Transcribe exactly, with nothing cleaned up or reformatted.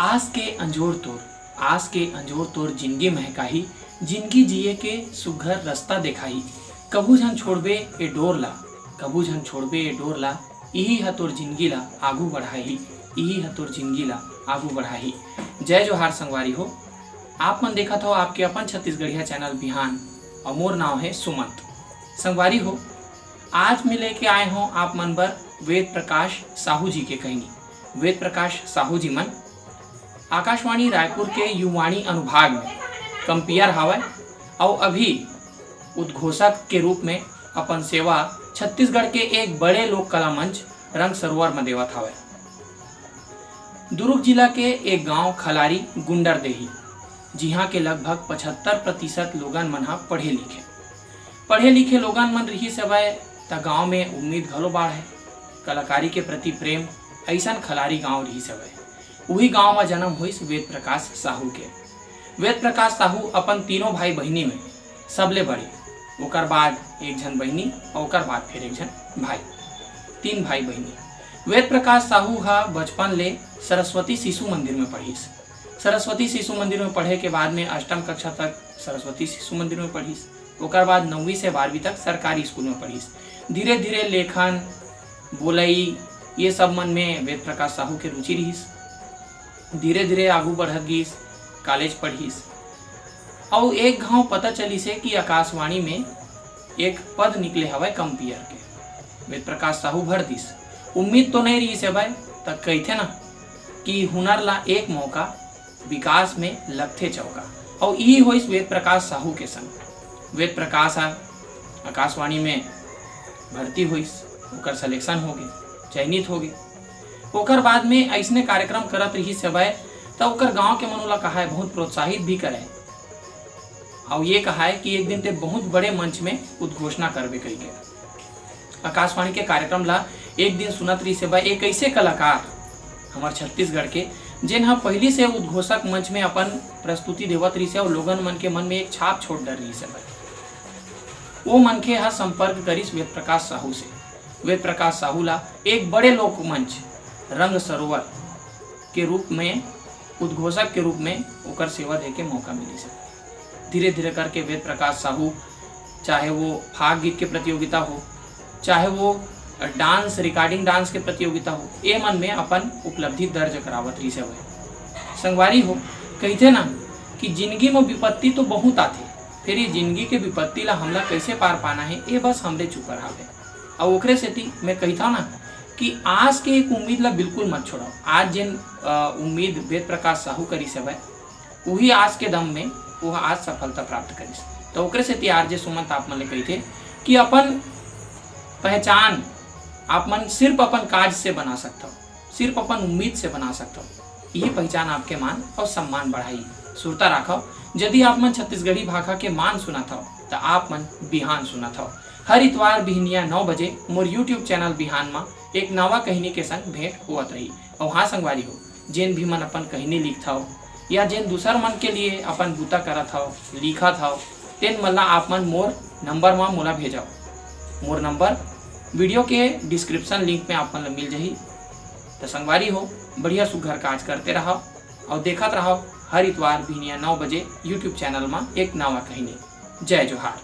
आस के अंजोर तोर, आस के अंजोर तोर जिनगी महकाही, जिनगी जिए के सुघर रस्ता देखाही। कभू झन छोड़बे ए डोर ला, कभू झन छोड़बे ए डोर ला, इही ह तोर जिनगी ला आगू बढ़ाही, इही ह तोर जिनगी ला आगू बढ़ाही। जय जोहार संगवारी हो, आप मन देखत हो आपके अपन छत्तीसगढ़िया चैनल बिहान, और मोर नाव है सुमंत। संगवारी हो, आज मैं लेके आए हों आप मन बर वेद प्रकाश साहू जी के कहनी। वेद प्रकाश साहू जी मन आकाशवाणी रायपुर के युवाणी अनुभाग में कंपियर हावय, और अभी उद्घोषक के रूप में अपन सेवा छत्तीसगढ़ के एक बड़े लोक कला मंच रंग सरोवर में देवत हावय। दुर्ग जिला के एक गांव खलारी गुंडरदेही, जिहां के लगभग पचहत्तर प्रतिशत लोगन मन ह पढ़े लिखे, पढ़े लिखे लोगन मन रिहिस हवय, त गांव में उम्मीद घलो बाढ़े। कलाकारी के प्रति प्रेम अइसन खलारी गांव रिहिस हवय। उही गांव म जन्म होइस वेद प्रकाश साहू के। वेद प्रकाश साहू अपन तीनों भाई बहिनी में सबले बड़े, ओकर बाद एक झन बहिनी और ओकर बाद फिर एक झन भाई, तीन भाई बहिनी। वेद प्रकाश साहू ह बचपन ले सरस्वती शिशु मंदिर में पढ़िस। सरस्वती शिशु मंदिर में पढ़े के बाद में अष्टम कक्षा तक सरस्वती शिशु मंदिर में पढ़िस। ओकर बाद नौवीं से बारहवीं तक सरकारी स्कूल में पढ़िस। धीरे धीरे लेखन, बोलई, ये सब मन में वेद प्रकाश साहू के रुचि रिहिस। धीरे धीरे आगू बढ़त गिस, कॉलेज पढ़िस। अउ एक घांव पता चलिस हे कि आकाशवाणी में एक पद निकले हवय कंपियर के। वेद प्रकाश साहू भर दिस। उम्मीद तो नहीं रिहिस हे भाई, त कहिथे ना कि हुनर ला एक मौका, विकास में लगथे चौका। अउ इही होइस वेद प्रकाश साहू के संग। वेद प्रकाश ह आकाशवाणी में भर्ती होइस, ओकर सिलेक्शन होगे, चयनित होगे। ओकर बाद में अइसने कार्यक्रम करत रिहिस हवय, त ओकर गांव के मन ओला कहाय, बहुत प्रोत्साहित भी करय। अउ ये कहाय कि एक दिन ते बहुत बड़े मंच में उद्घोषणा करबे कहिके। आकाशवाणी के कार्यक्रम ला एक दिन सुनत रिहिस हवय एक ऐसे कलाकार हमर छत्तीसगढ़ के, जेन ह पहिली से उद्घोषक मंच में अपन प्रस्तुति देवत रिहिस हे अउ लोगन मन के मन में एक छाप छोड़ डर रिहिस हवय। वो मनखे ह संपर्क करिस वेद प्रकाश साहू से। वेद प्रकाश साहू ला एक बड़े लोक मंच रंग सरोवर के रूप में, उद्घोषक के रूप में ओकर सेवा दे के मौका मिलिस हे। धीरे धीरे करके वेद प्रकाश साहू, चाहे वो फाग गीत के प्रतियोगिता हो, चाहे वो डांस, रिकॉर्डिंग डांस के प्रतियोगिता हो, ए मन में अपन उपलब्धि दर्ज करावत रिहिस हवय। संगवारी हो, कहिथे ना कि जिंदगी में विपत्ति तो बहुत आथे, फिर ये जिंदगी के विपत्ति ला हमला कैसे पार पाना है, ये बस हमरे ऊपर हावे। अउ ओकरे सेती मैं कहिथव ना कि आस के एक उम्मीद ला बिल्कुल मत छोड़व। आज जेन, अ, उम्मीद वेद प्रकाश साहू करिस हवय, उही आस के दम में वो आज सफलता प्राप्त करिस। तो ओकरे सेती आरजे सुमंत आप मन ले कहिथे कि अपन पहचान आप मन सिर्फ अपन काज से बना सकथव, सिर्फ अपन उम्मीद से बना सकथव। यही पहचान आपके मान और सम्मान बढ़ाई। सुरता राखव, यदि आप मन छत्तीसगढ़ी भाखा के मान सुनत हव, त आप मन बिहान सुनत हव। हर इतवार बिहनिया नौ बजे मोर YouTube चैनल बिहान म एक नवा कहिनी के संग भेंट होवत रही। अउ हाँ संगवारी हो, जेन भी मन अपन कहिनी लिखथव या जेन दूसर मन के लिए अपन बूता करत हव, लिखत हव, तेन मन ला आप मन मोर नंबर म मोला भेजव। मोर नंबर वीडियो के डिस्क्रिप्शन लिंक में आप मन ला मिल जाही। त संगवारी हो, बढ़िया सुघर काज करते रहव अउ देखत रहव हर इतवार बिहनिया नौ बजे YouTube चैनल म एक नवा कहिनी। जय जोहार।